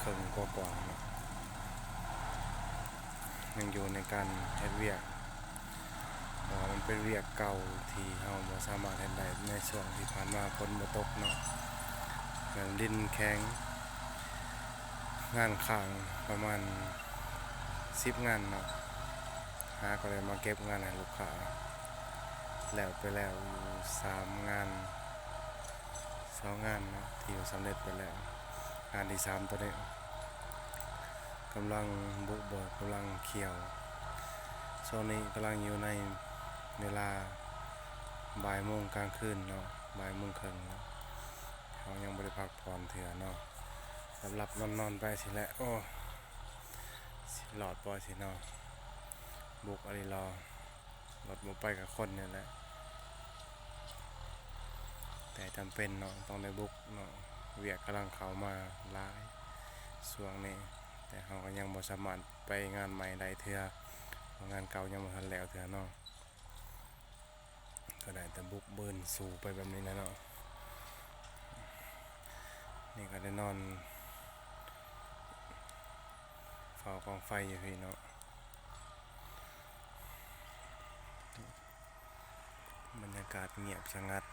ເຄິ່ງກວ່າໆເນາະ ຍັງຢູ່ໃນການເຮັດວຽກ ເພາະວ່າມັນເປັນວຽກເກົ່າທີ່ເຮົາບໍ່ສາມາດເຮັດໄດ້ໃນຊ່ວງທີ່ຜ່ານມາ ຝົນບໍ່ຕົກເນາະ ແລ້ວດິນແຂງ ງານຄ້າງປະມານສິບງານເນາະ ຫາກໍໄດ້ມາເກັບງານໃຫ້ລູກຄ້າ ແລ້ວໄປແລ້ວຢູ່ສາມງານ ສອງງານເນາະ ທີ່ສຳເລັດໄປແລ້ວ ງານທີສາມໂຕນີ້ ກຳລັງບຸກເບີກ ກຳລັງຂ້ຽວ ຊ່ວງນີ້ກຳລັງຢູ່ໃນເວລາບ່າຍໂມງກາງຄືນເນາະ ບ່າຍໂມງເຄິ່ງເນາະ ເຮົາຍັງບໍ່ໄດ້ພັກຜ່ອນເທື່ອເນາະ ຫຼັບໆນອນໆໄປຊີ້ແຫຼະ ໂອ້ ຊິລອດບໍ່ຊີ້ເນາະ ບຸກອີ່ຫຼີລອ ລົດບໍ່ໄປກັບຄົນນີ້ແຫຼະ ແຕ່ຈຳເປັນເນາະ ຕ້ອງໄດ້ບຸກເນາະ ວຽກກຳລັງເຂົ້າມາຫຼາຍຊ່ວງນີ້ ແຕ່ເຮົາກໍຍັງບໍ່ສາມາດໄປງານໃໝ່ໄດ້ເທື່ອ ເພາະງານເກົ່າຍັງບໍ່ທັນແລ້ວເທື່ອເນາະ ກໍໄດ້ແຕ່ບຸກບືນສູ້ໄປແບບນີ້ແຫຼະເນາະ ນີ້ກໍໄດ້ນອນເຝົ້າກອງໄຟຢູ່ພີ້ເນາະ ບັນຍາກາດງຽບສະຫງັດ